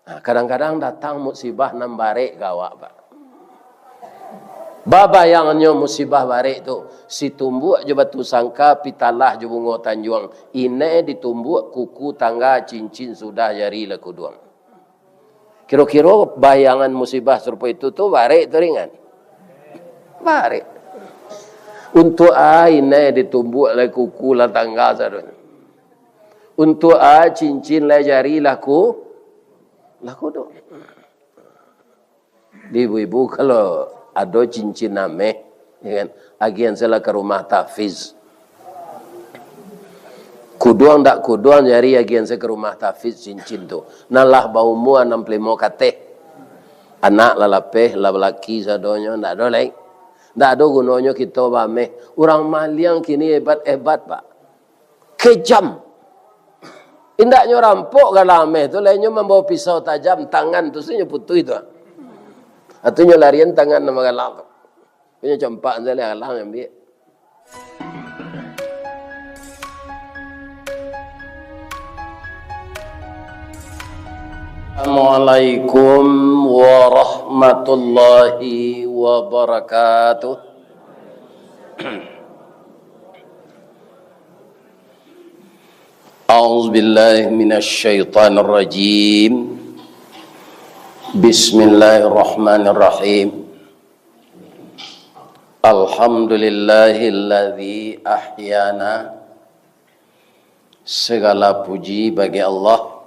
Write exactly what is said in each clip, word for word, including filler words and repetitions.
Nah, kadang-kadang datang musibah nan barek ka awak, Pak. Babayangannyo musibah barek tu, situmbuak jo batu sangka, pitalah jo bungo tanjuang, inai ditumbuak, kuku, tangga, cincin, sudah jari lah kuduang. Kiro-kiro bayangan musibah sarupo itu tu barek tu ringan? Barek. Untuak a inai ditumbuak lai kuku lah tangga sadonyo. Untuak a cincin lai jari lah ku, lah kuduang. Di ibu-ibu, kalau ado cincin ameh, ya kan, agiahan sajolah ka rumah tahfiz. Kuduang dak kuduang, jari agiahan sajo ka rumah tahfiz cincin tu. Nan lah baumua anam puluah limo kateh. Anak lah lapeh, lah balaki sadonyo, ndak ado lai. Ndak ado gunonyo kito baameh. Urang maliang kini hebat-hebat, Pak. Kejam. Indaknyo rampok galah ameh tu, lainnyo mambawa pisau tajam, tangan tu sajo putuih tu. Atau nyo larian tangan nan galah tu. Punyo campak sajo lah galah nyo ambiak. Assalamualaikum warahmatullahi wabarakatuh. A'udzubillahi minasyaitonirrajim. Bismillahirrahmanirrahim. Alhamdulillahilladzi ahyana. Segala puji bagi Allah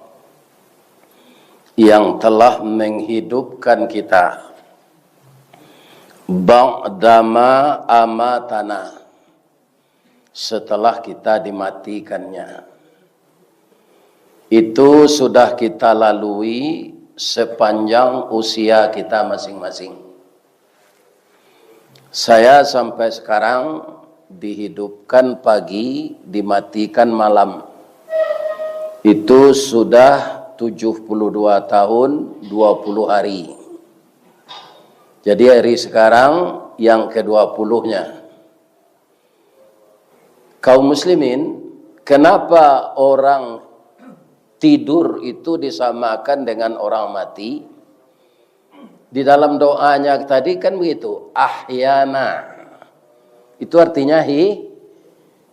yang telah menghidupkan kita ba'dama amatana, setelah kita dimatikannya. Itu sudah kita lalui sepanjang usia kita masing-masing. Saya sampai sekarang dihidupkan pagi, dimatikan malam. Itu sudah tujuh puluh dua tahun, dua puluh hari. Jadi, hari sekarang yang kedua puluhnya. Kaum muslimin, kenapa orang tidur itu disamakan dengan orang mati? Di dalam doanya tadi kan begitu, ahyana. Itu artinya hi-,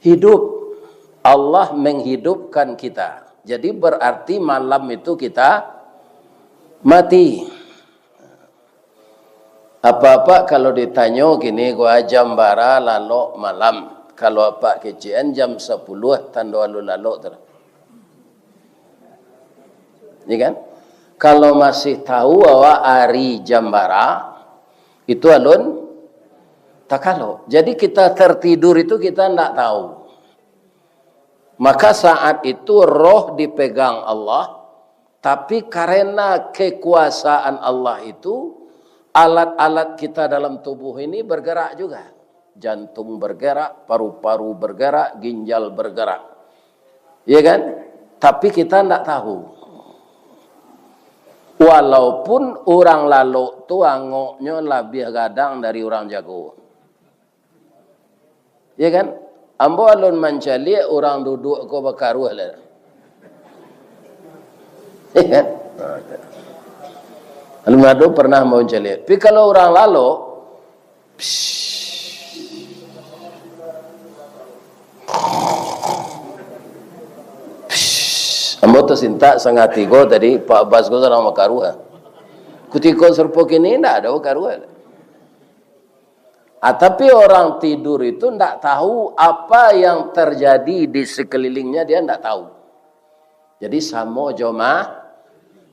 hidup. Allah menghidupkan kita. Jadi berarti malam itu kita mati. Apak-apak kalau ditanyo kini, ko jam bara lalok malam? Kalau apak kecek an jam sapuluah, tando alun lalok tu. Ya kan? Kalau masih tahu awak ari jam bara, itu alun takalok. Jadi kita tertidur itu kita ndak tahu. Maka saat itu roh dipegang Allah, tapi karena kekuasaan Allah itu, alat-alat kita dalam tubuh ini bergerak juga. Jantung bergerak, paru-paru bergerak, ginjal bergerak. Iya kan? Tapi kita ndak tahu. Walaupun urang lalok tu angoknyo labiah gadang dari urang jago. Ya kan? Ambo alun mancaliak urang duduak ko bakaruah lah. Ya kan? Alun ado pernah ambo mancaliak. Tapi kalau urang lalok, psst, psst, ambo tasintak sangah tigo tadi, Pak Bas ko sadang bakaruah. Kutiko sarupo kini, ndak ado bakaruah. Ah, tapi orang tidur itu ndak tahu apa yang terjadi di sekelilingnya, dia ndak tahu. Jadi samo jo ma-,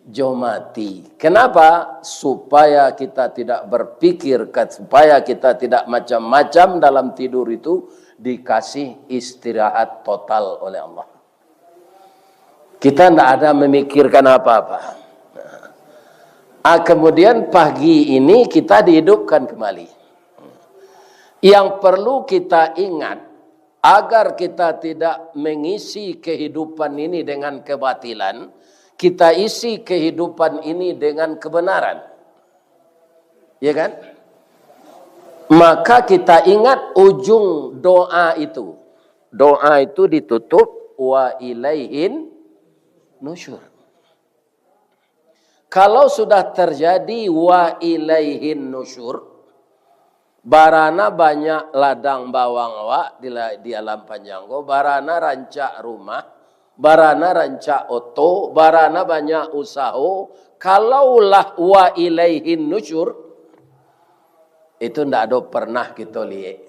jo mati. Kenapa? Supaya kita tidak berpikir, kat-, supaya kita tidak macam-macam dalam tidur itu, dikasih istirahat total oleh Allah. Kita ndak ada memikirkan apa-apa. Ah, kemudian pagi ini kita dihidupkan kembali. Yang perlu kita ingat, agar kita tidak mengisi kehidupan ini dengan kebatilan, kita isi kehidupan ini dengan kebenaran. Ya kan? Maka kita ingat ujung doa itu. Doa itu ditutup, "Wa ilaihin nusyur." Kalau sudah terjadi wa ilaihin nusyur, barana banyak ladang bawang awak di la-, di alam panjang ko, barana rancak rumah, barana rancak oto, barana banyak usaho, kalaulah wa ilaihin nusyur, itu ndak ado pernah kito liek.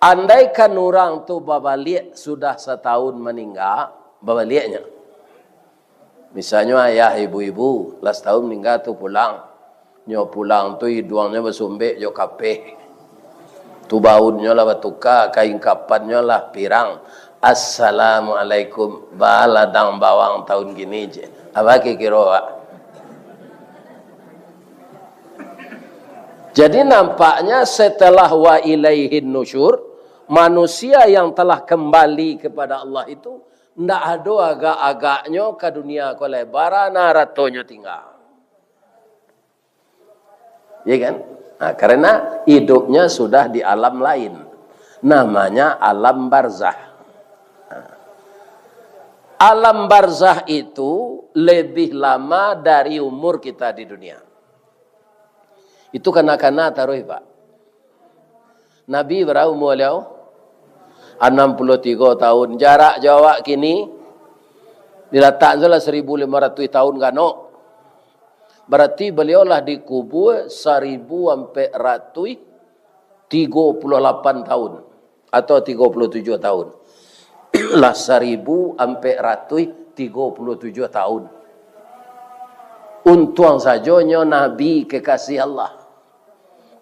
Andaikan urang tu babaliak sudah satahun maningga, babaliaknyo. Misalnyo ayah ibu-ibu, lah satahun maningga tu pulang. Nyo pulang tu iduangnyo basumbek jo kapeh. Tu baunnyo lah batuka, kain kapannyo lah pirang. "Assalamualaikum, ba ladang bawang tahun kini," cek. Apa kiro-kiro awak? Jadi nampaknya setelah wa ilaihin nusyur, manusia yang telah kembali kepada Allah itu ndak ado agak-agaknyo ka dunia ko lai, barana aratonyo tingga. Ya kan? Nah, karena hidupnya sudah di alam lain. Namanya alam barzah. Nah, alam barzah itu lebih lama dari umur kita di dunia. Itu kana-kana taruih, Pak. Nabi bara umur baliau? Anam puluah tigo tahun. Jarak jo awak kini, dilatak tu lah saribu limo ratuih tahun ganok. Bararti baliau lah dikubua saribu ampek ratuih tigo puluah lapan tahun atau tigo puluah tujuah tahun. Lah saribu ampek ratuih tigo puluah tujuah tahun. Untuang sajo nyo Nabi kekasih Allah.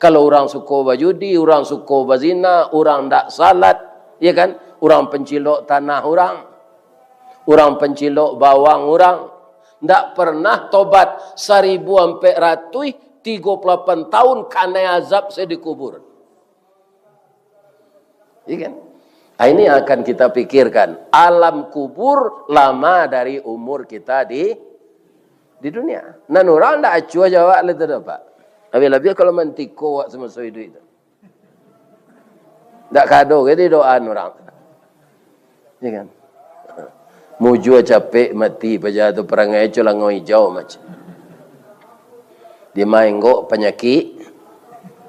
Kalau urang suko bajudi, urang suko bazina, urang ndak salat, ya kan? Urang pancilok tanah urang, urang pancilok bawang urang, ndak pernah tobat, saribu ampek ratuih tigo puluah lapan tahun kanai azab se di kubur. Iya kan? Ah, ini yang akan kita pikirkan. Alam kubur lama dari umur kita di, di dunia. Nan urang ndak acuah jo awak lai tu doh, Pak. Labiah-labiah kalau mantiko awak samaso iduik tu. Ndak kado ge didoaan urang. Ya kan? Mujua capek mati paja tu, parangai co langau ijau macam. Dima inggok panyakik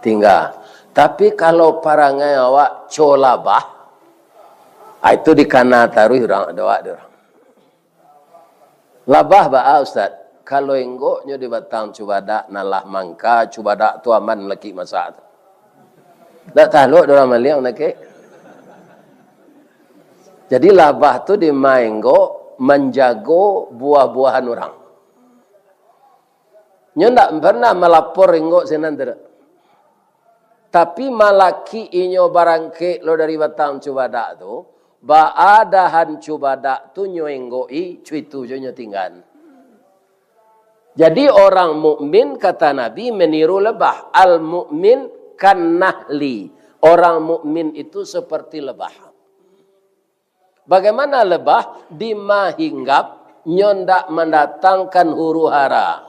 tingga. Tapi kalau parangai awak co labah, ah, itu dikana taruih urang, ado awak di urang. Labah baa, Ustaz? Kalau inggoknyo di batang cubadak, nan lah mangka, cubadak tu aman lakik masak tu. Ndak talok dek urang maliang, nak, kek. Jadi, labah tu dima inggok manjago buah-buahan urang. Nyo ndak pernah malapor inggok sinan tu, dak. Tapi, malakik inyo barangkek lo dari batang cubadak tu, baa dahan cubadak tu nyo inggoki, cuitu jo nyo tinggan. Jadi, orang mukmin, kata Nabi, meniru lebah. Al-mu'min kan nahli. Orang mukmin itu seperti lebah. Bagaimana lebah? Dima hinggap, nyo ndak mandatangkan huru-hara.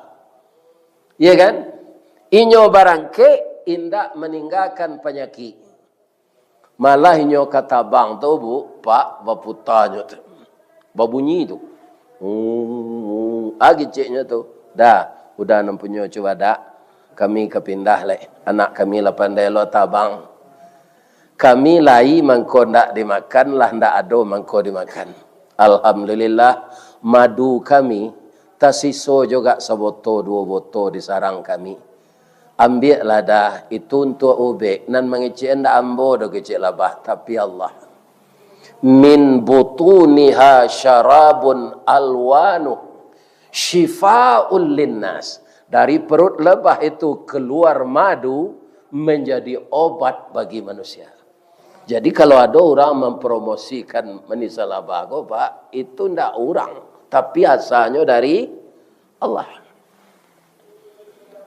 Iya kan? Inyo barangkek, indak maninggakan panyakik. Malah inyo ka tabang tu, Bu, Pak, baputanyo tu. Babunyi tu. Hmm, hmm. Ah, keceknyo tu. Dah, udah nan punyo cubadak. Kami ka pindah lai. Anak kami lah pandai lo tabang. Kami lai mangko ndak dimakan, lah ndak ado mangko dimakan. Alhamdulillah, madu kami tasiso juga saboto duo boto di sarang kami. Ambiaklah dah, itu untuak ubek, nan mangecek ndak ambo doh, kecek labah, tapi Allah. Min butuniha syarabun alwanuh syifaul linnas. Dari perut lebah itu keluar madu menjadi obat bagi manusia. Jadi, kalau ado urang mempromosikan manisa labah ko, Pak, itu ndak urang, tapi asalnyo dari Allah.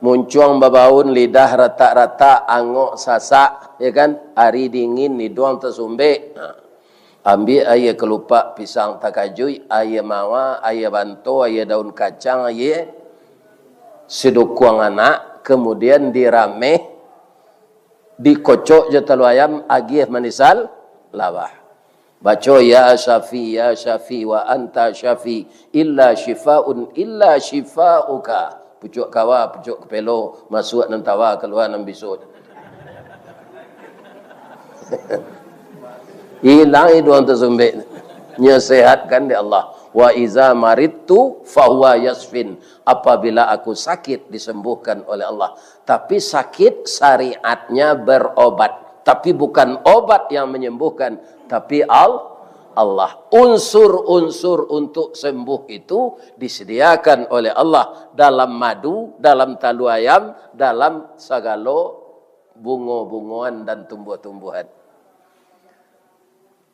Muncuang babaun, lidah ratak-ratak, angok sasak, ya kan? Ari dingin, iduang tasumbek. Ha. Ambiak aia kalupak pisang takajuik, aia mawa, aia banto, aia daun kacang, aia sidukuang anak, kemudian dirameh, dikocok jo talua ayam, agiah manisal labah. Baco, "Ya Syafi, ya Syafi, wa anta Syafi, illa syifaun, illa syifauka." Pucuak kawa, pucuak kapelo, masuak nan tawa, kalua nan biso. Ilang iduang tasumbek. Nyo sehatkan dek Allah. "Wa iza maridtu fahuwa yasfin." Apabila aku sakit, disembuhkan oleh Allah. Tapi sakit syariatnya berobat. Tapi bukan obat yang menyembuhkan, tapi Al-, Allah. Unsur-unsur untuk sembuh itu disediakan oleh Allah dalam madu, dalam talu ayam, dalam sagalo bungo-bungoan dan tumbuh-tumbuhan.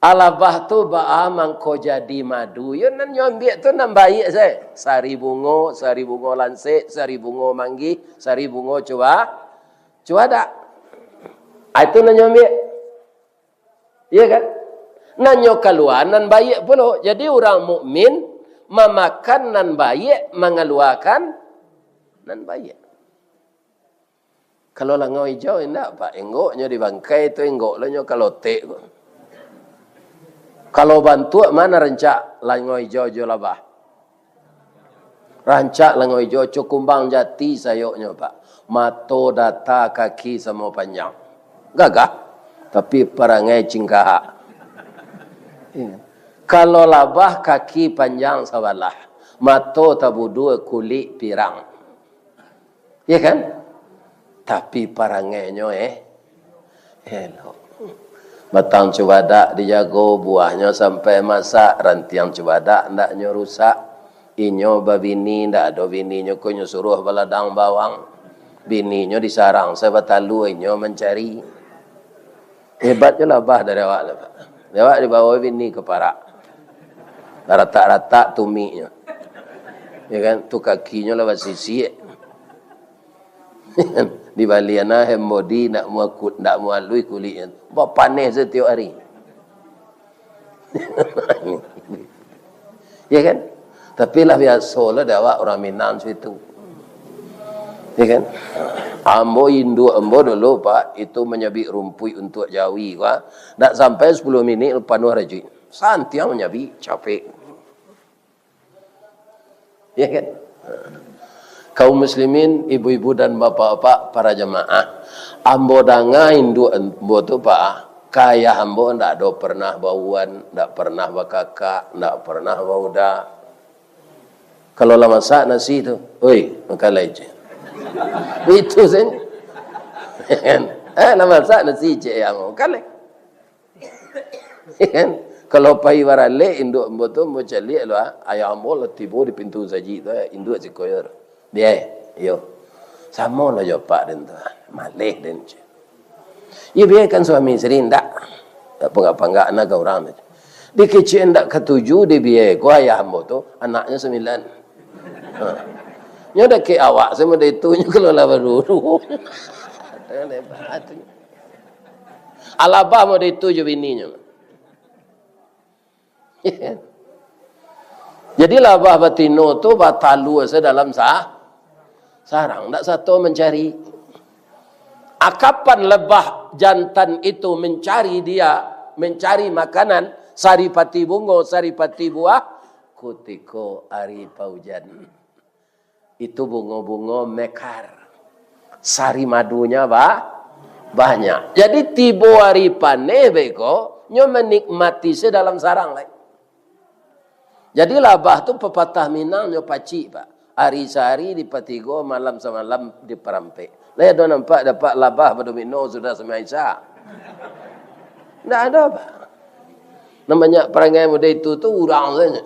Alabah tu baa mangko jadi madu? Yo, nan nyo ambiak tu nan baiak sae. Sari bungo, sari bungo lansek, sari bungo manggih, sari bungo cua-, cuadak. Ah, itu nan nyo ambiak. Iya kan? Nan nyo kalua nan baiak pulo. Jadi, urang mukmin mamakan nan baiak, mangaluakan nan baiak. Kalau langau ijau, indak, Pak. Enggoknyo di bangkai tu, enggok lo nyo kalotek ko. Kalau bantuak, ma nan rancak langau ijau jo labah? Rancak langau ijau, co kumbang jati sayoknyo, Pak. Mato, data, kaki samo panjang. Gagah, tapi parangai cingkahak. Iya. Kalau labah, kaki panjang sabalah, mato tabudua, kulik pirang. Ya kan? Tapi parangainyo, eh, elok. Batang cubadak dijago, buahnyo sampai masak, rantiang cubadak ndaknyo rusak. Inyo babini, ndak ado bininyo ko inyo suruah baladang bawang. Bininyo di sarang sae batalua, inyo mancari. Hebat jo labah dari awak tu, Pak. Dari awak dibawa bini ka parak. Ratak-ratak tumiknyo. Ya kan? Tu kakinyo lah basisiak. Dibalian lah hand body, ndak mua-, ndak mualui kuliknyo. Bapaneh satiok hari. Ya kan? Tapi lah biaso lah dek awak urang Minang situ. Ya kan? Ambo, induak ambo dulu, Pak, itu manyabik rumpuik untuak jawi, Pak. Ndak sampai sapuluah minik, panuah rajuik. Santiang manyabik, capek. Ya kan? Kaum muslimin, ibu-ibu dan bapak-bapak, para jamaah. Ambo danga induak ambo tu, Pak, ka ayah ambo ndak ado pernah bauan, ndak pernah bakakak, ndak pernah bauda. Kalau lah masak nasi tu, "Oi, makan lai, cek." Itu sajo. Eh, lah masak nasi, cek ayah ambo, "Makan lai." Kan? Kalau pai baralek, induak ambo tu, ambo caliak lo, ah, ayah ambo lah tibo di pintu sajik tu, eh, induak siko yo. Bia, iyo. Samo lo jo apak den tu, ah. Maleh den, cek. Iyo, bia kan suami isteri, ndak. Ndak panggak-panggak anak ka urang tu. Dikecek ndak katuju, dibia ko ayah ambo tu, anaknyo sambilan. Ha. Nyo dakek awak, samo dari tu, nyo kalau lah baru. Alabah model itu jo bininyo. Jadi, labah batino tu batalua se dalam sa-, sarang, ndak sato mancari. A, kapan labah jantan itu mancari dia, mancari makanan, saripati bungo, saripati buah? Kutiko ari paujan. Itu bungo-bungo mekar. Sari madunya ba-, banyak. Jadi, tibo ari paneh beko, nyo manikmati se dalam sarang lai. Jadi, labah tu pepatah Minang nyo pacik, Pak. Ari sahari dipatigo, malam samalam diparampek. Lai ado nampak dapek labah badomino sudah sambahayang Isya? Ndak ado, Pak. Nan banyak parangai model itu tu urang sajo.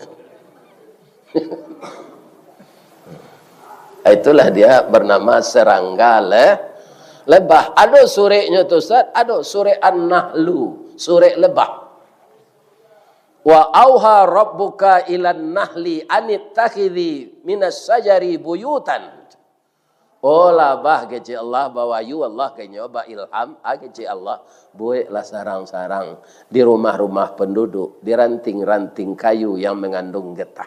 Itulah dia bernama serangga le-, lebah. Ado sureknyo tu, Ustaz, ado surek An-Nahlu, surek lebah. "Wa auha rabbuka ilan nahli anittakhidzi minas syajari buyutan." Oh labah, kecek Allah, bawahyu Allah ka inyo, bailham, ah, kecek Allah, bueklah sarang-sarang di rumah-rumah penduduk, di ranting-ranting kayu yang mengandung getah.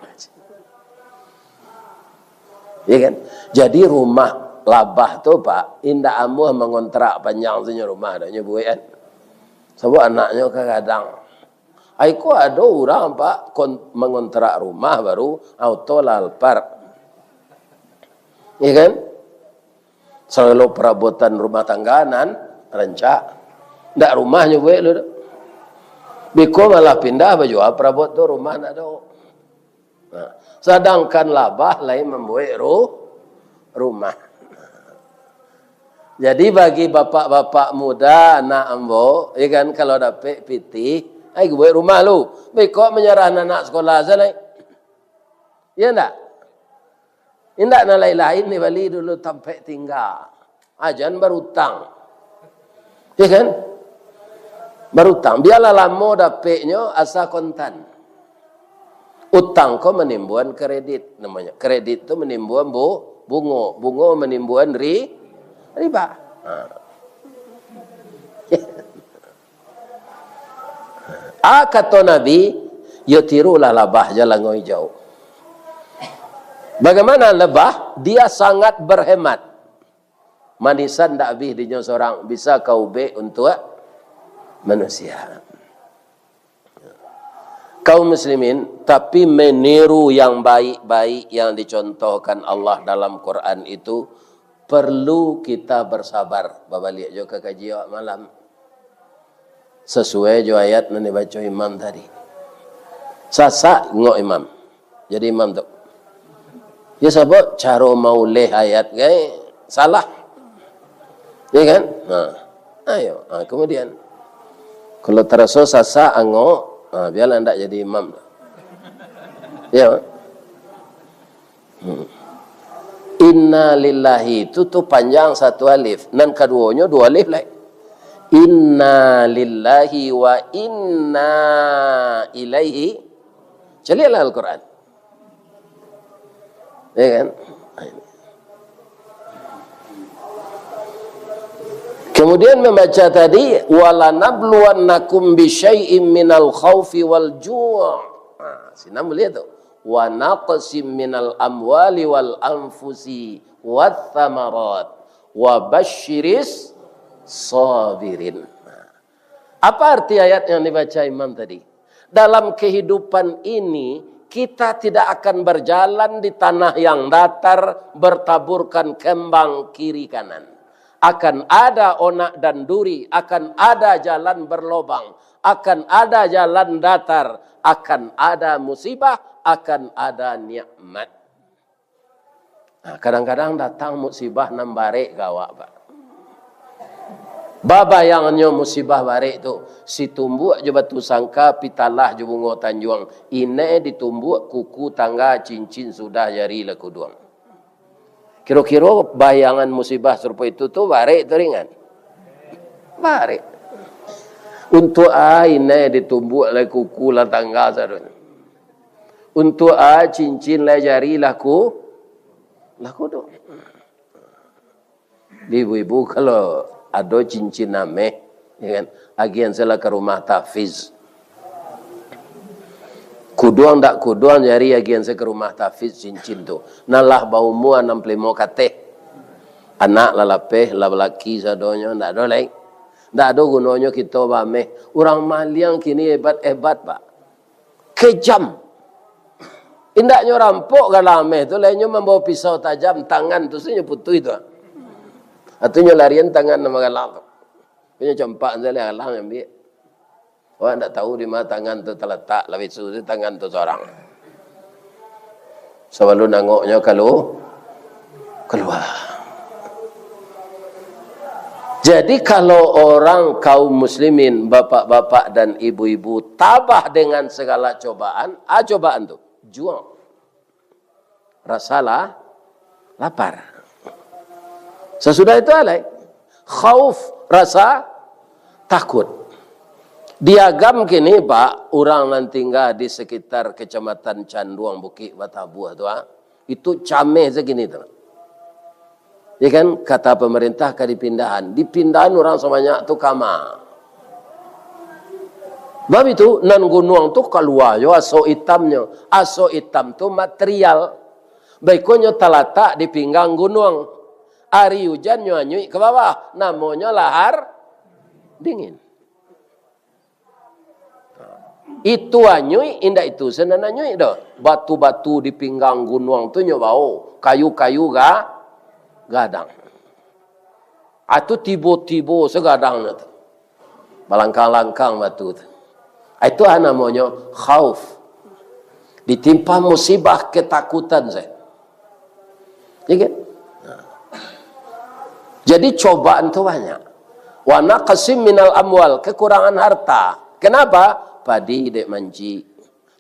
Ya kan? Jadi rumah labah tu, Pak, indak amuah mangontrak panjang tu nyo rumah, dak nyo buek kan. Sabab anaknyo ka gadang. Ai ko ado urang, Pak, kon-, mangontrak rumah baru, auto lah Alphard. Iya kan? Sagalo perabotan rumah tangga nan rancak. Ndak rumahnyo buek lu tu. Biko malah pindah bajua perabot tu, rumah ndak ado. Nah, sadangkan labah lai mambuek ru-, rumah. Jadi bagi bapak-bapak muda, anak ambo, ya kan, kalau dapek pitih, ai buek rumah lu. Beko manyarah anak sekolah sajo lai. Iya ndak? Indak, nan lain-lain dibali dulu tampek tingga. Ah, jan barutang. Ya kan? Barutang. Bialah lamo dapeknyo, asa kontan. Utang ko manimbuan kredit namonyo. Kredit tu manimbuan bu-, bungo. Bungo manimbuan ri-, riba. Ha. Ah, kato Nabi, yo tirulah labah jalango ijau. Bagaimana labah? Dia sangat berhemat. Manisan ndak abih dinyo sorang, bisa ka ubek untuak manusia. Kaum muslimin, tapi meniru yang baik-baik yang dicontohkan Allah dalam Quran itu, perlu kita bersabar. Babaliak jo ka kaji awak malam. Sasuai jo ayat nan dibaco imam tadi. Sasak ingok imam. Jadi imam tu. Ya, sabab caro mauleh ayat gai salah. Ya kan? Nah. Ayo, ha, kemudian. Kalau taraso sasak angok, ha, biarlah ndak jadi imam. Ya. Hmm. Inna lillahi itu tu panjang satu alif. Nan kaduonyo duo alif lai. Inna lillahi wa inna ilaihi. Caliaklah Al-Quran. Ya kan? Kemudian membaca tadi, "Walanabluwannakum bisyai'im minal khaufi wal ju'." Nah, sinan boleh tu. "Wa naqsim minal amwali wal anfusi wath thamarat. Wa basyiris sabirin." Nah, apa arti ayat yang dibaca imam tadi? Dalam kehidupan ini, kita tidak akan berjalan di tanah yang datar, bertaburkan kembang kiri kanan. Akan ada onak dan duri, akan ada jalan berlobang, akan ada jalan datar, akan ada musibah, akan ada nikmat. Nah, kadang-kadang datang musibah nan barek ka awak, Pak. Babayangannyo musibah barek tu, situmbuak jo batu sangka, pitalah jo bungo tanjuang, inai ditumbuak kuku tangga, cincin sudah jari lah kuduang. Kiro-kiro bayangan musibah sarupo itu tu barek tu ringan? Barek. Untuak a inai ditumbuak lai kuku lah tangga sadonyo. Untuak a cincin lai jari lah ku-, lah kuduang. Di ibu-ibu kalau ado cincin ameh, ya kan, agiahan sajolah ka rumah tahfiz. Kuduang ndak kuduang jari agiahan sajo ka rumah tahfiz cincin tu. Nan lah baumua anam puluah limo kateh. Anak lah lapeh, lah balaki sadonyo, ndak ado lai. Ndak ado gunonyo kito baameh. Urang maliang kini hebat-hebat, Pak. Kejam. Indaknyo rampok galah ameh tu, lainnyo mambawa pisau tajam, tangan tu sajo putuih tu. Atau nyo larian tangan nan bagalah tu. Punyo campak tu lah galah nyo ambiak. Awak ndak tahu di ma tangan tu talatak, lah bisu tu tangan tu sorang. Sabalun angoknyo kalu-, kalua. Jadi, kalau orang kaum muslimin, bapak-bapak dan ibu-ibu, tabah dengan segala cobaan, a cobaan tu, juo. Rasa la-, lapar. Sasudah itu a lai, khauf, rasa takut. Di Agam kini, Pak, urang nan tingga di sekitar Kecamatan Canduang, Bukik Batabuah tu, ah, itu cameh sakini tu. Ya kan, kata pemerintah ka dipindahan. Dipindahan urang sabanyak tu kama. Bab itu, nan gunuang tu kalua jo asok itamnyo. Asok itam tu material. Baikonyo talatak di pinggang gunuang. Ari ujan nyo anyuik ka bawah. Namonyo lahar dingin. Itu anyuik, indak itu se nan anyuik doh. Batu-batu di pinggang gunuang tu nyo bao, kayu-kayu ga-, gadang. Atu tibo-tibo se gadangnyo tu. Balangkang-langkang batu tu. Itu namonyo khauf. Ditimpa musibah ketakutan se. Ya kan? Nah. Jadi cobaan tu banyak. Wa naqsim minal amwal, kekurangan harta. Kenapa? Padi dek mancik,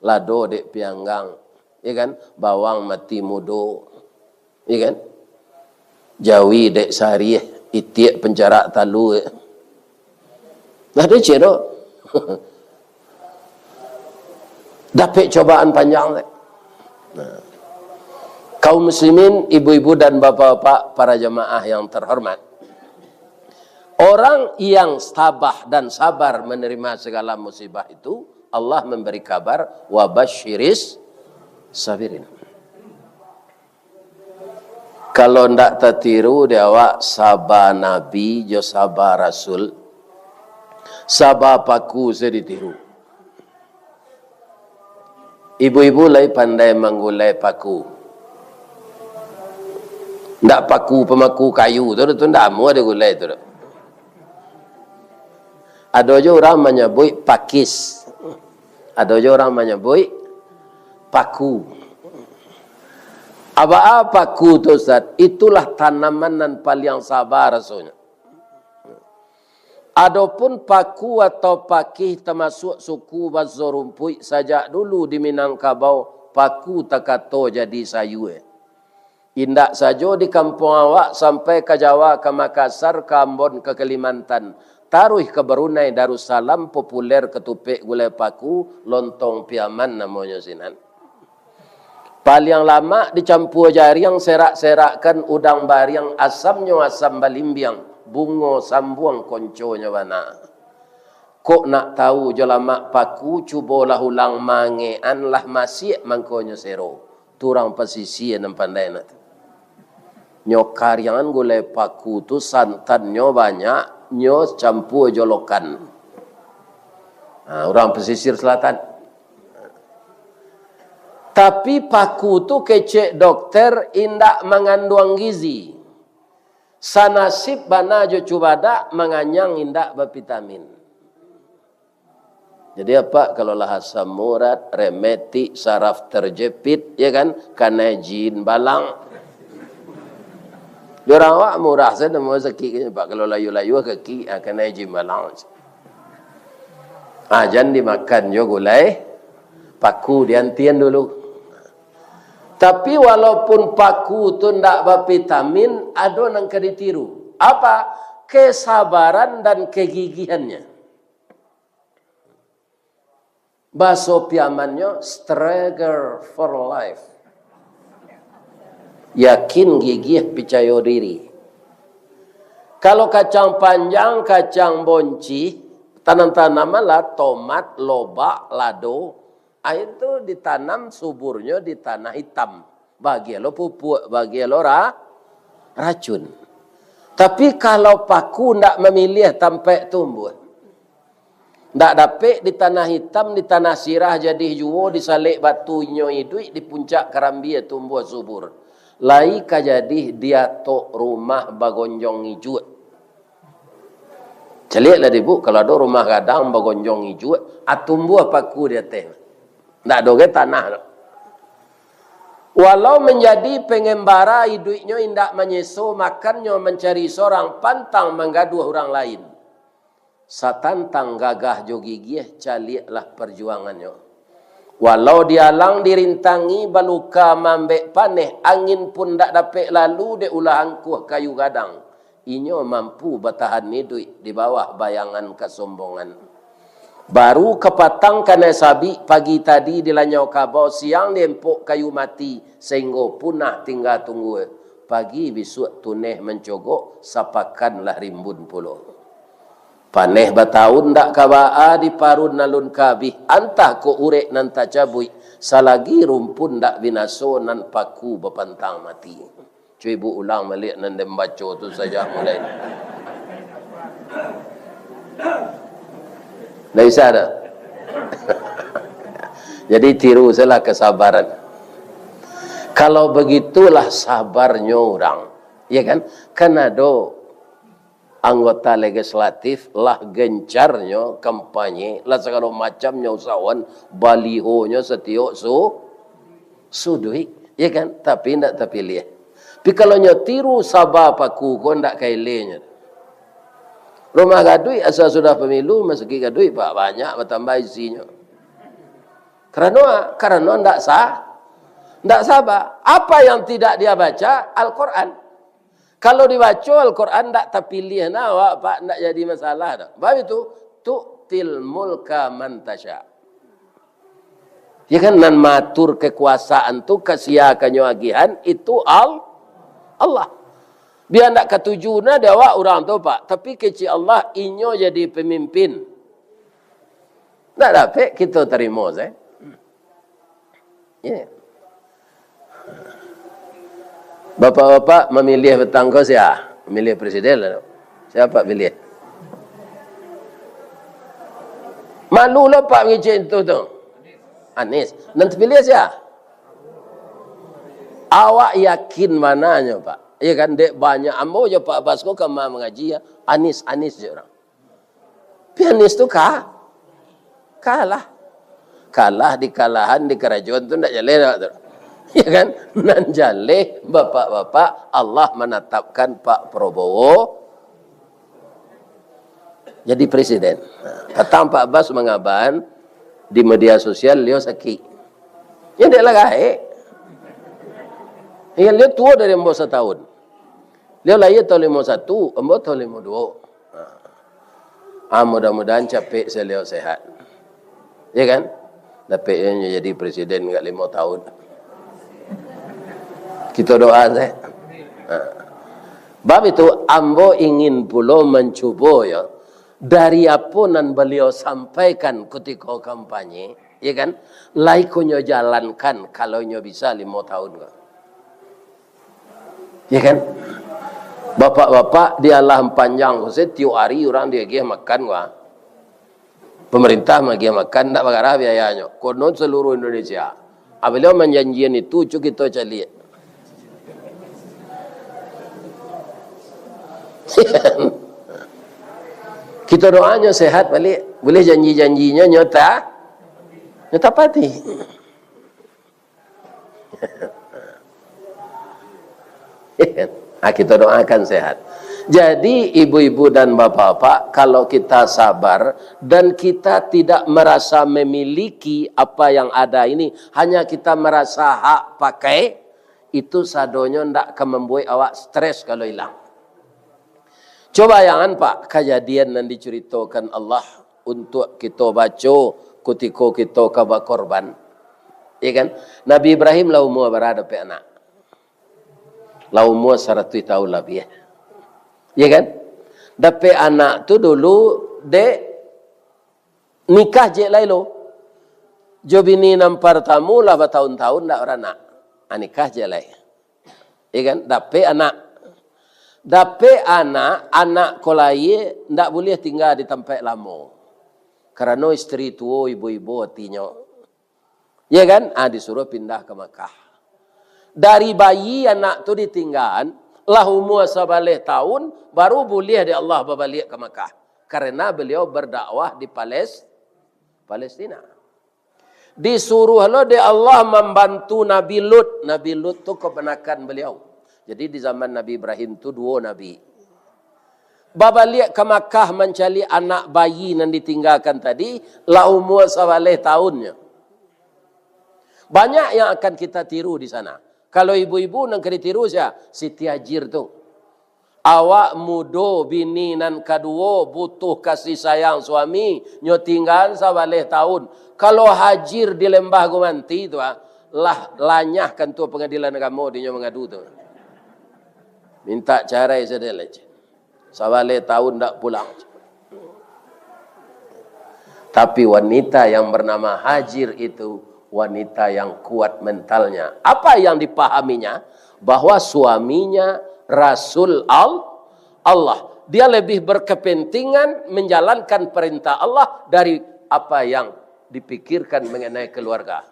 lado dek pianggang, ya kan? Bawang mati mudo, ya kan? Jawi dek sariah, itiak pancarak talua. Nah, ado cero. Dapek cobaan panjang tu. Nah. Kaum muslimin, ibu-ibu dan bapak-bapak, para jamaah yang terhormat. Orang yang tabah dan sabar menerima segala musibah itu, Allah memberi kabar, "Wa basyiris sabirin." Kalau ndak tatiru di awak, saba nabi jo saba rasul, saba paku se ditiru. Ibu-ibu lai pandai manggulai paku. Ndak paku pamaku kayu tu, tu ndak amuah digulai tu. Ado jo urang manyabuik pakis. Ado jo urang manyabuik paku. Abaa paku tu, Ustaz? Itulah tanaman nan paliang saba rasonyo. Adopun paku atau pakih tamasuak suku baso rumpuik sajak dulu di Minangkabau, paku takato jadi sayua. Indak sajo di kampuang awak, sampai ka Jawa, ka Makassar, ka Ambon, ka Kalimantan, taruih ka Brunei Darussalam, populer katupek gulai paku, lontong Piaman namonyo sinan. Paliang lamak dicampua jariang, serak-serakkan udang bariang, asamnyo asam balimbiang, bungo sambuang konconyo bana. Kok nak tau jo lamak paku, cubolah ulang mangean, lah masiak mangkonyo sero. Tu urang pasisia nan pandai nak tu. Nyo kariangan gulai paku tu, santannyo banyak, nyo campua jo lokan. Ha, urang pasisir selatan. Tapi paku tu kecek dokter indak manganduang gizi. Sanasib bana jo cubadak, manganyang indak bavitamin. Jadi apak kalau lah asam urat, rematik, saraf terjepit, ya kan, kanai jin balang. Di urang awak murah sajo namo sakik, Pak, kalau layua-layua kaki, ah, kanai jin balang. Ah, jan dimakan jo gulai paku, diantian dulu. Tapi walaupun paku tu ndak bavitamin, ado nan ka ditiru. Apa? Kesabaran dan kegigihannya. Baso Piamannyo, struggle for life. Yakin, gigih, picayo diri. Kalau kacang panjang, kacang boncih, tanam-tanaman lah, tomat, lobak, lado, ah, itu ditanam suburnyo di tanah itam. Bagian lo pupuk, bagian lo ra-, racun. Tapi kalau paku ndak mamiliah tampek tumbuah, ndak dapek di tanah itam, di tanah sirah jadih juo, di salek batu inyo iduik, di puncak karambia tumbuah subur. Lai ka jadih di atok rumah bagonjong ijuak. Caliaklah dek ibu, kalau ado rumah gadang bagonjong ijuak, ah, tumbuah paku di ateh. Ndak ado gai tanah tu. Walau manjadi pangambara iduiknyo indak manyeso, makannyo mancari sorang, pantang manggaduah urang lain. Satantang gagah jo gigih, caliaklah parjuangannyo. Walau dialang dirintangi, baluka maambek paneh, angin pun ndak dapek lalu dek ulah angkuah kayu gadang. Inyo mampu batahan iduik di bawah bayangan kasombongan. Baru kapatang kanai sabik, pagi tadi dilanyau kabau, siang diempok kayu mati, sainggo punah tingga tunggua. Pagi bisuak tuneh mancogok, sapakan lah rimbun pulo. Paneh bataun ndak ka baa, diparun alun ka abih, antah kok urek nan tacabuik, salagi rumpun ndak binaso, nan paku bapantang mati. Cubo ibu ulang baliak nan den baco tu sajak mulai. Ndak bisa dah. Jadi tiru sajolah kesabaran. Kalau begitulah sabarnyo urang, ya kan? Kan ado anggota legislatif lah gencarnyo kampanye, lah sagalo macamnyo usahoan, balihonyo satiok su-, suduik, ya kan? Tapi indak tapiliah. Tapi kalau nyo tiru saba paku ko, indak kaelenyo. Rumah gaduik asa sudah pemilu, masakik gaduik, Pak, banyak batambah isinyo. Karano, karano ndak sa-, ndak saba. Apa yang tidak dia baca? Al-Quran. Kalau dibaco Al-Quran, ndak tapiliah nah awak, Pak, ndak jadi masalah doh. Bab itu, tu'til mulka man tasya. Ya kan, nan maatur kekuasaan tu, ka sia ka nyo agihan, itu Al-, Allah. Bia ndak katuju nah di awak urang tu, Pak, tapi kecek Allah, inyo jadi pemimpin. Ndak dapek kito tarimo, se. Ya. Bapak-bapak mamiliah batang ko sia? Mamiliah presiden lah. Sia Apak piliah? Malu lo Apak mangecek itu tu. Anies. Nan tapiliah sia? Awak yakin mananyo, Pak. Iya kan? Dek banyak ambo jo Pak Bas ko ka ma-, mangaji, ya. Anies, Anies je urang. Tapi Anies tu ka-, kalah. Kalah di kalahan, di karajoan tu ndak jaleh awak tu. Ya kan? Nan jaleh, bapak-bapak, Allah manatapkan Pak Prabowo jadi presiden. Nah, patang Pak Bas mangaban di media sosial, liau sakik. Ya, dek lah gaek. Ya, liau tuo dari ambo satahun. Liau lahia tahun limo satu, ambo tahun limo duo. Ha. Ah, mudah-mudahan capek saliau sehat. Ya kan? Dapek nyo jadi presiden agak limo tahun. Kito doa sajo. Ha. Bab itu, ambo ingin pulo mancubo, ya, dari apo nan baliau sampaikan kutiko kampanye, ya kan? Lai ko nyo jalankan, kalau nyo bisa limo tahun ko. Ya kan? Bapak-bapak di alah panjang ko, satiok ari urang diagiah makan ko. Pemerintah maagiah makan, ndak bagarah biayanyo. Konon seluruh Indonesia. Ah, baliau manjanjian itu, cu kito caliak. Kito doanyo sehat baliak. Buliah janji-janjinyo nyata, nyata pati. Ah, kita doakan sehat. Jadi, ibu-ibu dan bapak-bapak, kalau kita sabar dan kita tidak merasa memiliki apa yang ada ini, hanya kita merasa hak pakai, itu sadonyo ndak akan membuat awak stres kalau hilang. Coba bayangan, Pak, kajadian nan dicaritokan Allah untuak kito baco kutiko kito ka bakorban. Ya kan? Nabi Ibrahim lah umua bara dapek anak. Lah umua saratuih tahun labiah. Ya kan? Dapek anak tu dulu dek nikah jek lai lo. Jo bini nan partamu lah batahun-tahun ndak baranak. Ah, nikah jek lai. Ya kan? Dapek anak. Dapek anak, anak ko lahia, ndak buliah tingga di tampek lamo. Karano isteri tuo, ibo-ibo atinyo. Ya kan? Ah, disuruh pindah ka Makkah. Dari bayi anak tu ditinggaan, lah umua sabaleh tahun, baru buliah dek Allah babaliak ka Makkah. Karena beliau berdakwah di Pales-, Palestina. Disuruh lo dek Allah mambantu Nabi Lut. Nabi Lut tu kamanakan baliau. Jadi, di zaman Nabi Ibrahim tu duo nabi. Babaliak ka Makkah mancaliak anak bayi nan ditinggakan tadi, lah umua sabaleh tahunnyo. Banyak yang akan kita tiru di sana. Kalau ibu-ibu nan ka ditiru sia? Siti Hajir tu. Awak mudo, bini nan kaduo butuh kasih sayang suami, nyo tinggaan sabaleh tahun. Kalau Hajir di Lembah Gumanti tu, ah, lah lanyah kantua Pangadilan Agamo dinyo mangadu tu. Minta carai sadonyo. Sabaleh tahun ndak pulang. Tapi wanita yang bernama Hajir itu wanita yang kuat mentalnya. Apa yang dipahaminya? Bahwa suaminya Rasul Al-, Allah. Dia lebih berkepentingan menjalankan perintah Allah dari apa yang dipikirkan mengenai keluarga.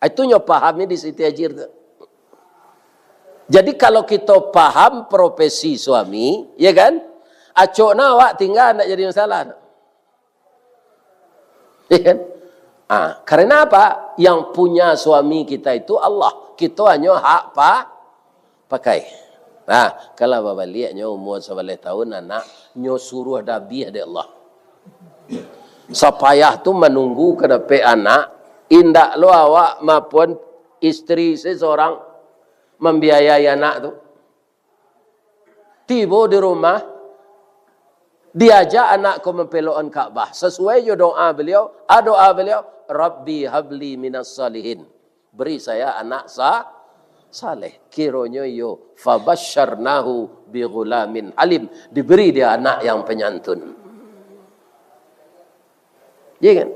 Itu nyo pahami di Siti Hajir tu. Jadi, kalau kito paham profesi suami, ya kan? Acok na awak tingga, ndak jadi masalah. Ya kan? Ah, karena apa? Yang punya suami kita itu Allah. Kito hanyo hak pa-, pakai. Nah, kalau babaliaknyo umur sabaleh tahun, anak nyo suruah dabiah dek Allah. Sapayah tu manunggu ka dapek anak, indak lo awak maupun isteri seseorang mambiayai anak tu. Tibo di rumah, diajak anak ko mampelokan Ka'bah. Sasuai jo doa beliau, a doa beliau, "Rabbi habli minas salihin." Beri saya anak sa-, saleh. Kironyo iyo, "Fabasyarnahu bi ghulamin halim." Diberi dia anak yang penyantun. Iya kan?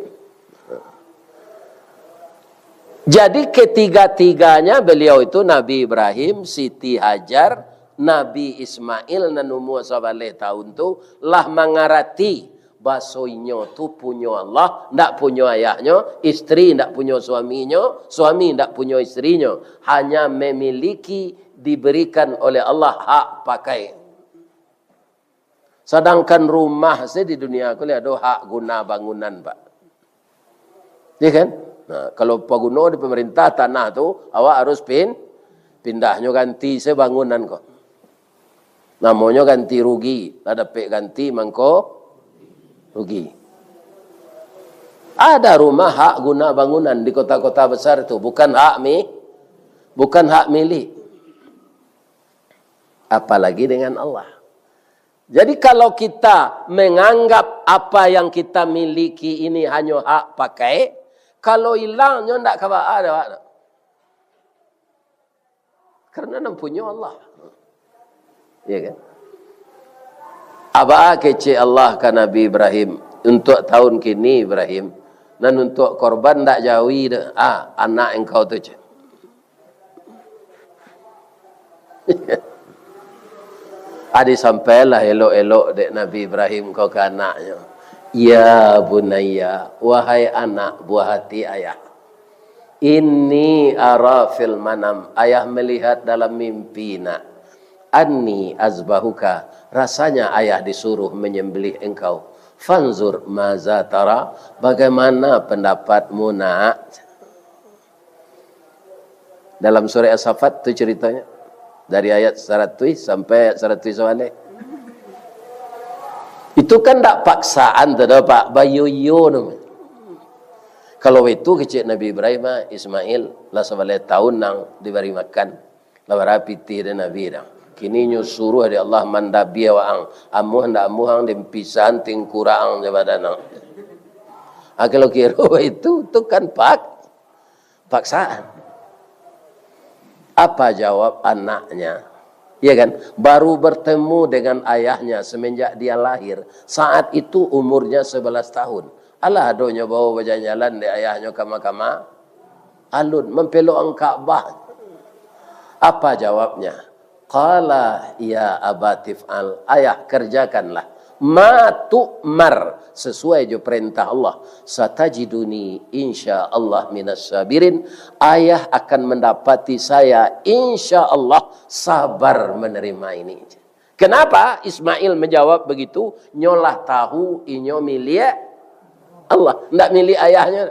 Jadi, ketiga-tiganya beliau itu, Nabi Ibrahim, Siti Hajar, Nabi Ismail nan umua sabaleh tahun tu, lah mangarati baso inyo tu punyo Allah, ndak punyo ayahnyo, isteri ndak punyo suaminyo, suami ndak punyo isterinyo, hanya memiliki, diberikan oleh Allah hak pakai. Sadangkan rumah se di dunia ko lai ado hak guna bangunan, Pak. Iya kan? Nah, kalau paguno di pemerintah tanah tu, awak harus pin-, pindah, nyo ganti se bangunan ko. Namonyo ganti rugi, lah dapek ganti mangko rugi. Ada rumah hak guna bangunan di kota-kota besar tu, bukan hak mi-, bukan hak milik. Apalagi dengan Allah. Jadi, kalau kita menganggap apa yang kita miliki ini hanyo hak pakai, kalau ilang, nyo ndak ka baa dek awak tu. Karena nan punyo Allah. Iya kan? A baa kecek Allah ka Nabi Ibrahim, "Untuak tahun kini, Ibrahim, nan untuak korban ndak jawi doh, ah, anak engkau tu," cek. Adi sampailah elok-elok dek Nabi Ibrahim ko ka anaknyo. "Ya bunayya, wahai anak buah hati ayah. Inni ara fil manam, ayah melihat dalam mimpi, nak. Anni azbahuka, rasanya ayah disuruh menyembelih engkau. Fanzur maza tara, bagaimana pendapatmu, nak?" Dalam surah As-Saffat tu ceritonyo. Dari ayat saratuih sampai ayat saratuih sabaleh. Itu kan ndak paksaan tu doh, Pak. Bayo-iyo namonyo. Kalau itu kecek Nabi Ibrahim, ah, Ismail, lah sabaleh tahun nan dibari makan. Lah bara pitih dek Nabi dah. Kini nyo suruah dek Allah mandabiah waang. Amuah ndak amuah ang, den pisahan tingkurak ang jo badan ang. Ah, kalau kiro itu, tu kan pak-, paksaan. Apa jawab anaknya? Ya kan? Baru bertemu dengan ayahnya semenjak dia lahir. Saat itu umurnya sebelas tahun. Alah adonyo bawa bajalan-jalan dek ayahnyo kama-kama alun, mampelok ang Ka'bah. Apa jawabnya? Qala ya abatif'al, ayah, kerjakanlah. Ma tu'mar, sesuai jo perintah Allah. Satajiduni insya Allah minas sabirin, ayah akan mendapati saya insya Allah sabar menerima ini. Kenapa Ismail menjawab begitu? Nyo lah tahu inyo milik Allah, ndak milik ayahnyo.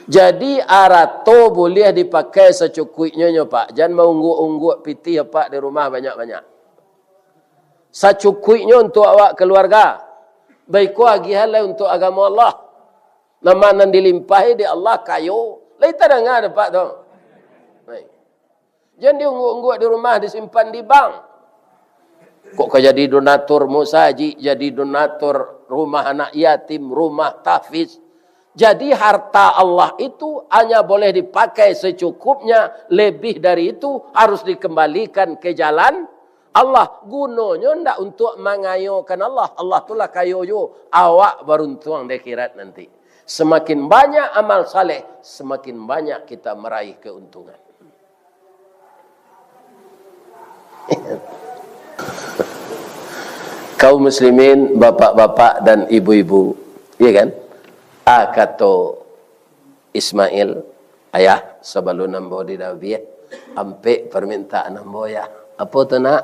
Jadi, arato buliah dipakai sacukuiknyo nyo, Pak. Jan maungguak-ungguak pitih, Pak, di rumah banyak-banyak. Sacukuiknyo untuak awak kaluarga. Baiko agihan lai untuak agamo Allah. Nama nan dilimpahi dek Allah kayo. Lai tadanga dek Pak tu? Baik. Jan diungguak-ungguak di rumah, disimpan di bank. Kok ka jadi donatur musajik, jadi donatur rumah anak yatim, rumah tahfiz. Jadi harta Allah itu hanya boleh dipakai secukupnya, lebih dari itu harus dikembalikan ke jalan Allah. Gunonyo ndak untuak mangayokan Allah. Allah tu lah kayo juo. Awak baruntuang di akhirat nanti. Semakin banyak amal saleh, semakin banyak kita meraih keuntungan. Kaum muslimin, bapak-bapak dan ibu-ibu, iya kan? Ah, kato Ismail, "Ayah, sabalun ambo didabiah, ampek parmintaan ambo, Yah." "Apo tu, Nak?"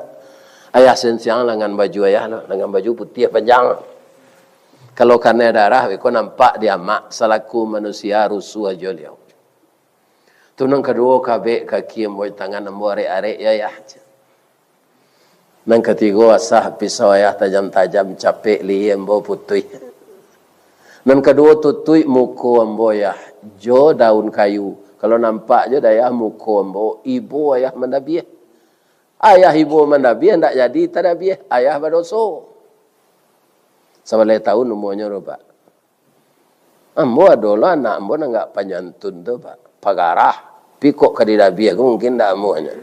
"Ayah, siang-siang langan baju Ayah lo, langan baju putiah panjang. Kalau kanai darah, beko nampak di amak salaku manusia rusuah jo liau. Tu nan kaduo, kabek kaki ambo, tangan ambo arek-arek, ya, Yah." Nan katigo, asah pisau Ayah tajam-tajam, capek lihia ambo putuih. Nan kaduo, tutuik muko ambo, Yah, jo daun kayu. Kalau nampak jo dek Ayah muko ambo, ibo Ayah mandabiah. Ayah ibo mandabiah, ndak jadi tadabiah, Ayah badoso. Sabaleh taun umuanyo tu, Pak. Ambo ado lo anak ambo nan agak panyantun tu, Pak. Pagarah. Tapi kok ka didabiah ko mungkin ndak amuahnyo.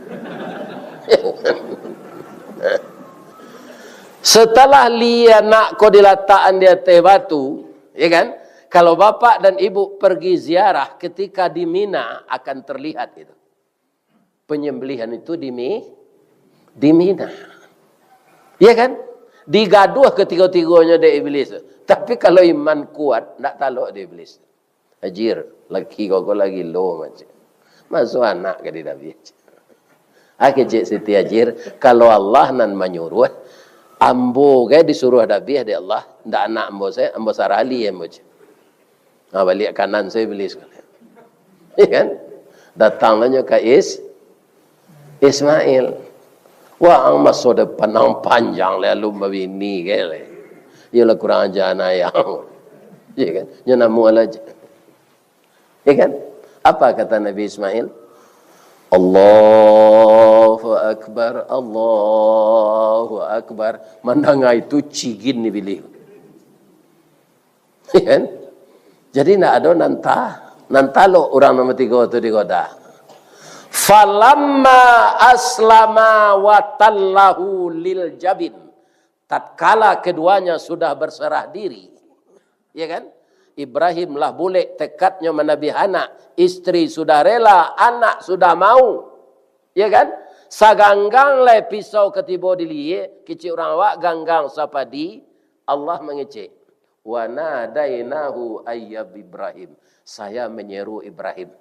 Setelah lihia anak ko dilatakan di ateh batu, ya kan? Kalau bapak dan ibu pergi ziarah ketika di Mina akan terlihat itu. Penyembelihan itu di Mi-, di Mina. Iya kan? Digaduah katigo-tigonyo dek iblis. Tapi kalau iman kuat, ndak talok dek iblis. "Hajir, laki kau ko lagi lo macam. Masuak anak ka didabiah." Kecek Siti Hajir, "Kalau Allah nan manyuruah, ambo gai disuruah dabiah dek Allah, ndak anak ambo sae, ambo sarah alih ambo," cek. Nah, baliak kanan sae iblis. Iya kan? Datang lah nyo ka Is-, Ismail. Wah, ang maso depan ang panjang lai, alun babini gai lai. Iyolah kurang aja anak ayah. Iya kan? Nyo namuah lah je. Iya kan? Apa kata Nabi Ismail? "Allahu Akbar, Allahu Akbar." Mandanga itu cigin di bilih. Kan? Jadi, ndak ado nan ta-, nan talok urang nomor tigo tu digoda. "Falamma aslama wa tallahu lil jabin." Tatkala keduanya sudah berserah diri, ya kan? Ibrahim lah bulek tekadnyo manabiah anak, istri sudah rela, anak sudah mau, ya kan? Saganggang lai pisau ka tibo di lihia, kecek urang awak ganggang sapadi, Allah mangecek. "Wa nadainahu ayya Ibrahim." Saya menyeru Ibrahim.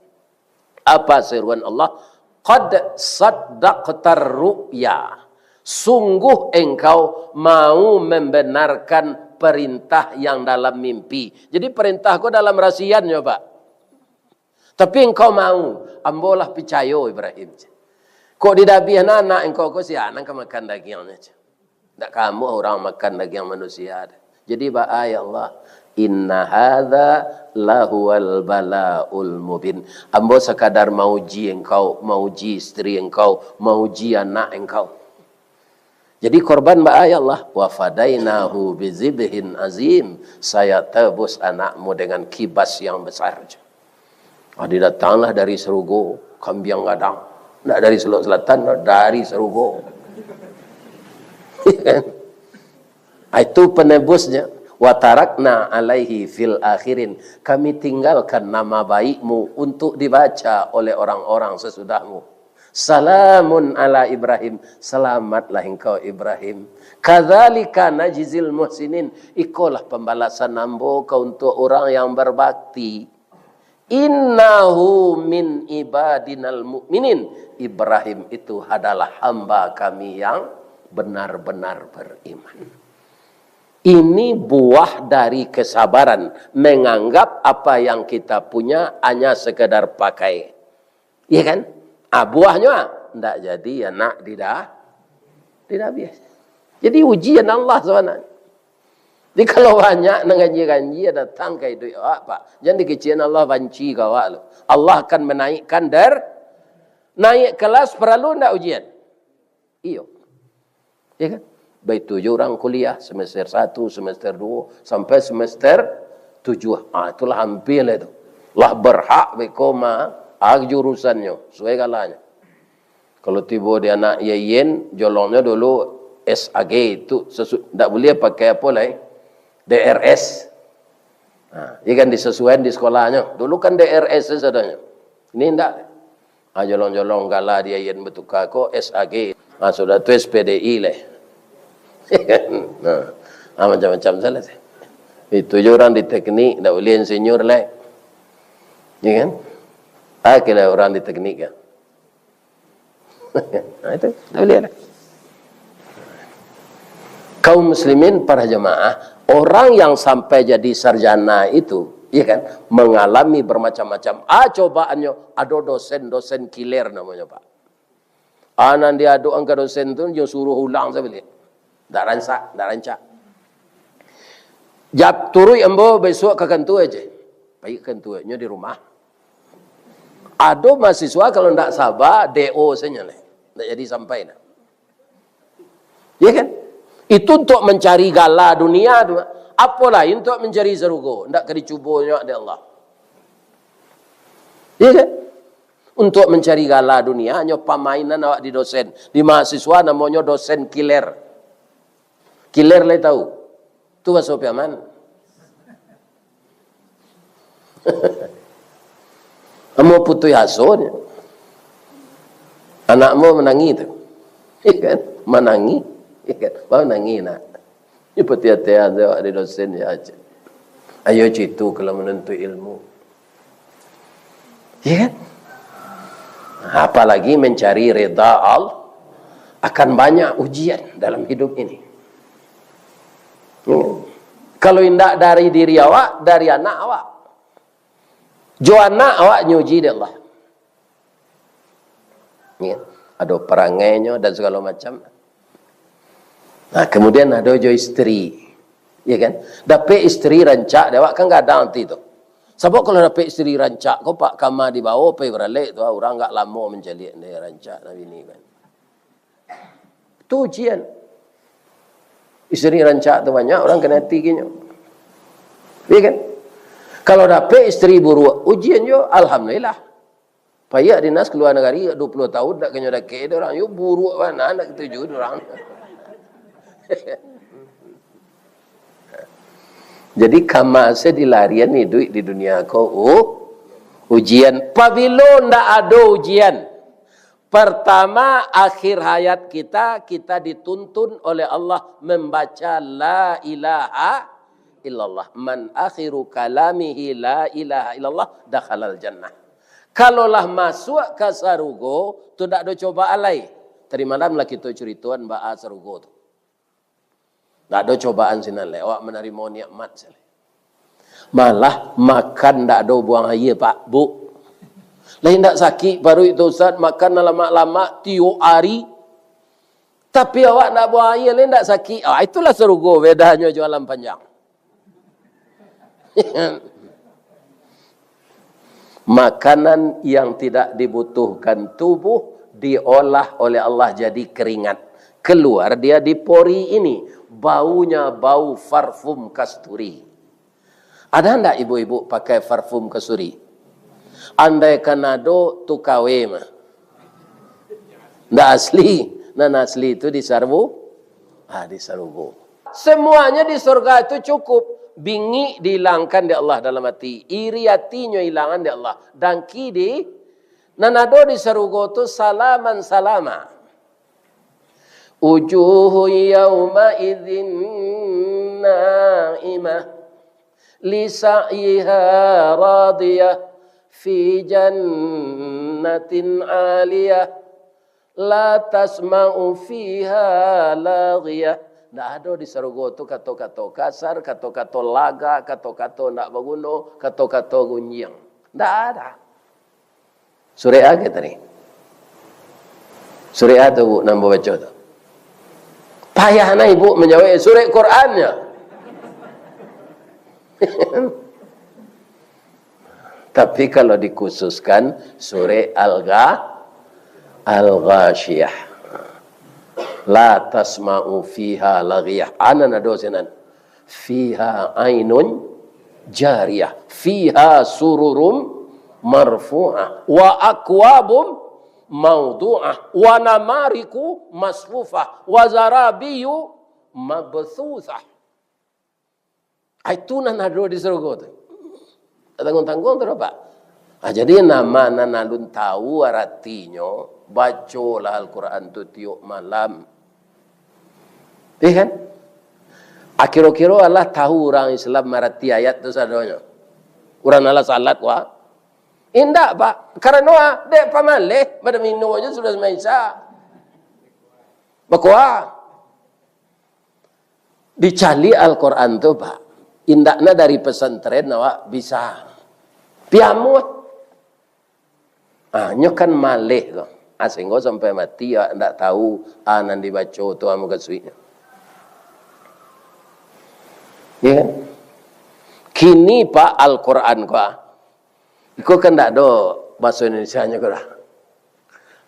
Apa seruan Allah? "Qad saddaqtar ru'ya." Sungguh engkau mau membenarkan perintah yang dalam mimpi. Jadi perintah ko dalam rasian nyo, Pak. Tapi engkau mau, ambo lah picayo Ibrahim. Kok didabiah anak engkau ko, sia nan ka makan dagiangnyo? Ndak kamuah urang makan dagiang manusia. Jadi baa, ya Allah, "Inna hadza lahuwal balaul mubin." Ambo sakadar mauji engkau, mauji istri engkau, mauji anak engkau. Jadi korban baa, ya Allah? "Wa fadainahu bizibhin azim." Saya tebus anakmu dengan kibas yang besar. Ah, didatanglah dari sarugo, kambiang gadang. Ndak dari Solok Selatan, dari sarugo. Ah, itu penebusnya. "Wa tarakna alaihi fil akhirin." Kami tinggalkan nama baikmu untuk dibaca oleh orang-orang sesudahmu. "Salamun ala Ibrahim." Selamatlah engkau, Ibrahim. "Kadzalika najzil muhsinin." Ikolah pembalasan ambo ka untuk orang yang berbakti. "Innahu min ibadinal mu'minin." Ibrahim itu adalah hamba kami yang benar-benar beriman. Ini buah dari kesabaran, menganggap apa yang kita punya hanya sekedar pakai. Iya kan? Ah, buahnyo, ah, ndak jadi anak didah-, didabiah. Jadi ujian Allah sabananyo. Jadi kalau banyak nan ganjia-ganjia datang ka iduik awak, Pak, jan dikecek-an, Allah banci ka awak tu. Allah akan menaikkan der-, naik kelas paralu ndak ujian? Iyo. Ya kan? Baitu jo urang kuliah, semester satu, semester dua, sampai semester tujuah. Ah, itulah ampia lah itu. Lah berhak beko ma-, ah, jurusannyo, suai galanyo. Kalau tibo di anak Yayen, jolongnyo dulu S A G, itu sesu-, ndak buliah pakai apo lai, D R S. Ha, iya kan, disesuaian di sekolahnyo. Dulu kan D R S sadonyo. Ini ndak. Ha, jolong-jolong gala di Yayen batuka ko S A G. Ha, sudah tu S P D I lai. Nah, ah, macam-macam salah sih. Itu je orang di teknik, ndak boleh insinyur lai. Ya kan? Ah, kira orang di teknik kan. Nah, itu, ndak boleh lah. Kaum muslimin para jamaah, orang yang sampai jadi sarjana itu, ya kan, mengalami bermacam-macam. Ah, cobaannyo, ado dosen-dosen kiler namonyo, Pak. Ah, nan diadok angka dosen tu, nyo suruh ulang sabaliak. Ndak rancak, ndak rancak. Jap, turuik ambo bisuak ka kantua aja. Pai ka kantua, nyo di rumah. Ado mahasiswa kalau ndak saba, D O sajo lah. Ndak jadi sampai nah. Ya kan? Itu untuk mencari gala dunia tu. Apo lai untuk mencari sarugo, ndak ka dicubo nyo dek Allah. Ya kan? Untuk mencari gala dunia, hanyo pamainan awak di dosen. Di mahasiswa namonyo dosen kiler. Kiler lai tahu? Tu bahaso Piaman. Amuah putuih aso nyo. Anak amuah manangih tu. Iya kan? Manangih. Iya kan? Baru nangih nak. Ini pati-ati awak di dosen ya aja. Ayo citu kalau menuntut ilmu. Ya kan? Apalagi mencari rida Allah, akan banyak ujian dalam hidup ini. Ya. Kalau indak dari diri awak, dari anak awak. Jo anak awak nyuji dek Allah. Ya. Ado perangainyo dan segala macam. Nah, kemudian ado jo isteri. Ya kan? Dapek isteri rancak dek awak kan gadang ati tu. Sabab kalau dapek isteri rancak ko, Pak, kama dibawo pai baralek tu, urang agak lamo mancaliak dek rancak nan bini kan. Tu ujian. Isteri rancak tu banyak, urang kanai ati kinyo. Ya kan? Kalau dapek isteri buruak, ujian jo, alhamdulillah. Payah dinas kalua nagari, dua puluah tahun dak kanyo dakek dek urang. Yo buruak bana, dak katuju dek urang. Jadi, kama se dilarian iduik di dunia ko, u-, ujian. Pabilo ndak ado ujian, pertama, akhir hayat kita, kita dituntun oleh Allah membaca la ilaha illallah. Man akhiru kalamihi la ilaha illallah, dakhalal jannah. Kalau lah masuak ka sarugo, tu ndak ado cobaan lai. Tadi malam lah kito curitoan baa sarugo tu. Ndak ado cobaan sinan lai, awak manarimo nikmat sajo. Malah makan ndak ado buang aia, Pak, Bu. Lai ndak sakik paruik tu, Ustaz, makan lamak-lamak tiok ari. Tapi awak ndak buang aia, lai ndak sakik. Ah, itulah sarugo bedanyo jo alam panjang. Makanan yang tidak dibutuhkan tubuh diolah oleh Allah jadi keringat. Keluar dia di pori ini. Baunya bau parfum kasturi. Ada ndak ibu-ibu pakai parfum kasturi? Andaikan ado, tu K W mah. Ndak asli. Nan asli tu di sarugo. Ah, di sarugo. Semuanya di surga itu cukup. Bingik dihilangkan dek Allah dalam ati. Iri atinyo hilangan dek Allah. Dangki di, nan ado di sarugo tu salaman salama. Wujuhun yauma'idzin na'imah. Li sa'yiha radiyah. Fi jannatin 'aliyah. La tasma'u fiha laghiyah. Ndak ado di sarugo tu kato-kato kasar, kato-kato lagak, kato-kato ndak baguno, kato-kato gunjiang. Ndak ada. Surek a ke tadi? Surek a tu, Bu, nan babaco tu? Payah nah ibu manjawab, surek Quran nyo. Tapi kalau dikhususkan, surek Al-Gha-, Al-Ghasyiyah. La tasma'u fiha laghiyah. Anan ado sinan. Fiha ainun jariyah. Fiha sururum marfu'ah. Wa akwabum maudu'ah. Wa namariku masfufah. Wa zarabiyu mabsusah. Ah, itu nan ado di sarugo tu. Tak tangguang-tangguang tu, Pak. Ah, jadi, nama nan alun tahu aratinyo, bacolah Al-Quran tu tiok malam. Iya kan? Akiro-kiro alah tahu urang Islam marati ayat tu sadonyo. Urang nan lah salat ko a? Indak, Pak. Karano a, dek pamaleh, bada minum aja sudah sumbayang Isya. Bako a? Dicaliak Al-Quran tu, Pak. Indakna dari pesantren awak bisa. Piamuah. Ah, nyo kan maleh tu. Ah, sehinggo sampai mati awak ndak tahu, ah, nan dibaco tu, ah, mukasuiknyo. Ya kan? Kini, Pak, Al-Quran ko, ah. Iko kan ndak ado bahaso Indonesianyo ko dah.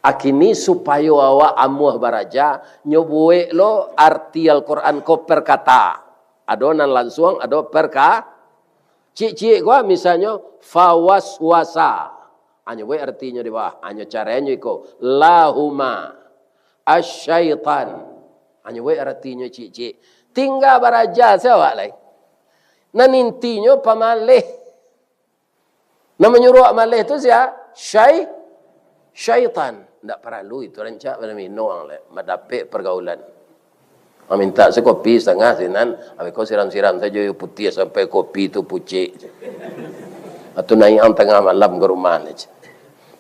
Ah, kini supayo awak amuah baraja, nyo buek lo arti Al-Quran ko per kata. Ado nan lansuang, ado per ka-, Ciek-ciek ko, misalnyo, fawaswasa. Hanyo buek artinyo di bawah. Hanyo caranyo iko. Lahuma. Asyaitan. Hanyo buek artinyo ciek-ciek. Tingga baraja se awak lai. Nan intinyo pamaleh. Nan manyuruah awak maleh tu sia? Syai-, syaitan. Ndak paralu itu, rancak bana minum ang lai, mandapek pergaulan. Ang mintak se kopi satangah sinan, abih ko siram-siram sajo aia putiah sampai kopi tu pucek. Atau naiak ang tangah malam ka rumah ni.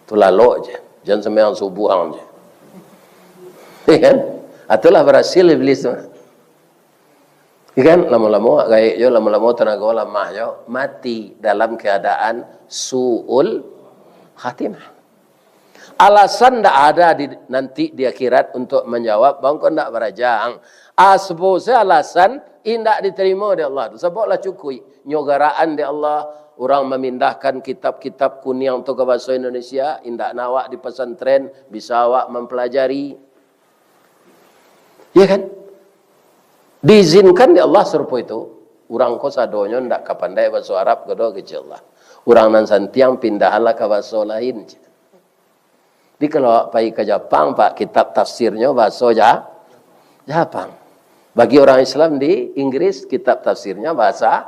Tu lalok je. Jan sumbayang subuah ang je. Ya kan? Itulah barasil iblis tu. Ikan lamo-lamo gaek jo, lamo-lamo tanago lamah jo, mati dalam keadaan su'ul khatimah. Alasan ndak ada di, nanti di akhirat untuk manjawab, bangko ndak barajang. Asbo se alasan indak diterimo dek Allah tu. Sabab lah cukuik nyo garaan dek Allah, urang mamindahkan kitab-kitab kuniang tu ka bahaso Indonesia, indak nak awak di pesantren, bisa awak mampalajari. Ya kan? Diizinkan dek Allah sarupo itu. Urang ko sadonyo ndak ka pandai bahaso Arab, ko do kecek Allah. Urang nan santiang pindahanlah ka bahaso lain. Jadi kalau awak pai ka Japang, Pak, kitab tafsirnyo bahaso Ja-, Japang. Bagi orang Islam di Inggris, kitab tafsirnya bahasa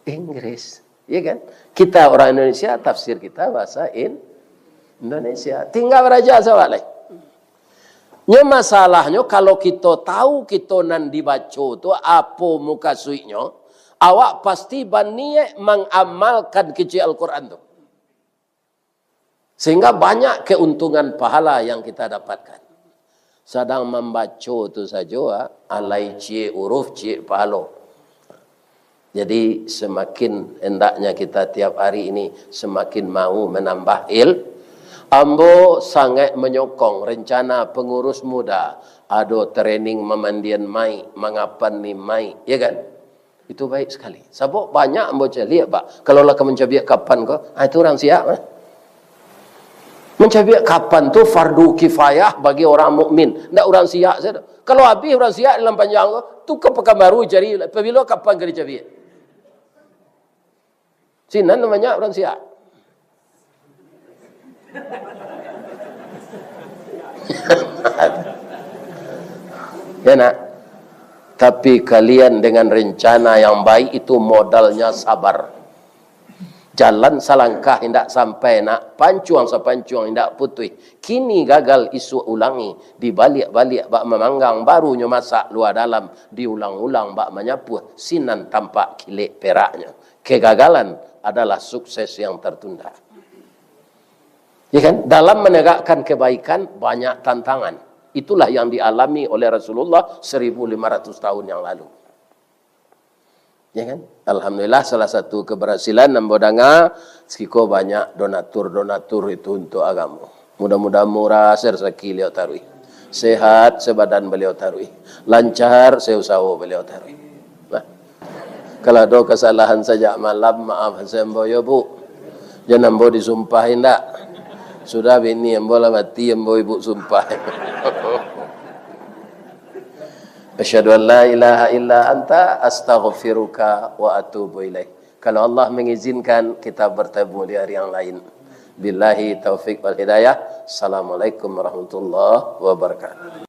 Inggris. Ya kan? Kita orang Indonesia, tafsir kita bahasa In-, Indonesia. Tingga baraja se awak lai. Nyo masalahnyo, kalau kito tahu kito nan dibaco tu apo mukasuiknyo, awak pasti baniaik mangamalkan kecek Al-Quran tu. Sehingga banyak keuntungan pahala yang kita dapatkan. Sadang mambaco tu sajo, ah, alai ciek uruf, ciek pahalo. Jadi, semakin hendaknya kita tiap hari ini semakin mau menambah il-, ambo sangat menyokong rencana pengurus muda, ado training mamandian mayik, mangapan ni mayik, ya kan? Itu baik sekali. Sabab banyak ambo caliak, Pak. Kalau lah ka mancabiak kapan ko, ah, itu urang Siak, mah. Mancabiak kapan tu fardu kifayah bagi orang mukmin. Ndak urang Siak sajo. Kalau habis urang Siak dalam panjang ko, tu ka Pakanbaru cari, pabilo kapan ka dicabiak? Sinan banyak urang Siak. Ya, nak. Tapi kalian dengan rencana yang baik itu modalnya sabar. Jalan salangkah indak sampai, nak, pancuang sapancuang indak putuih. Kini gagal, isuak ulangi, dibaliak-baliak bak mamanggang, barunyo masak lua dalam, diulang-ulang bak manyapuah, sinan tampak kilek peraknyo. Kegagalan adalah sukses yang tertunda. Ya kan? Dalam menegakkan kebaikan, banyak tantangan. Itulah yang dialami oleh Rasulullah seribu lima ratus tahun yang lalu. Ya kan? Alhamdulillah, salah satu keberhasilan ambo danga, sakiko banyak donatur-donatur itu untuk agamo. Mudah-mudahan murah sarasaki baliau taruih. Sehat sabadan baliau taruih. Lancar sausaho baliau taruih. Nah, kalau ado kesalahan sajak malam, maaf se ambo yo, Bu. Jan ambo disumpah indak. Sudah bini ambo lah mati, ambo ibu sumpah. Asyhadu an la ilaha illa anta, astaghfiruka wa atubu ilaik. Kalau Allah mengizinkan, kita bertemu di hari yang lain. Billahi taufik wal hidayah. Assalamualaikum warahmatullahi wabarakatuh.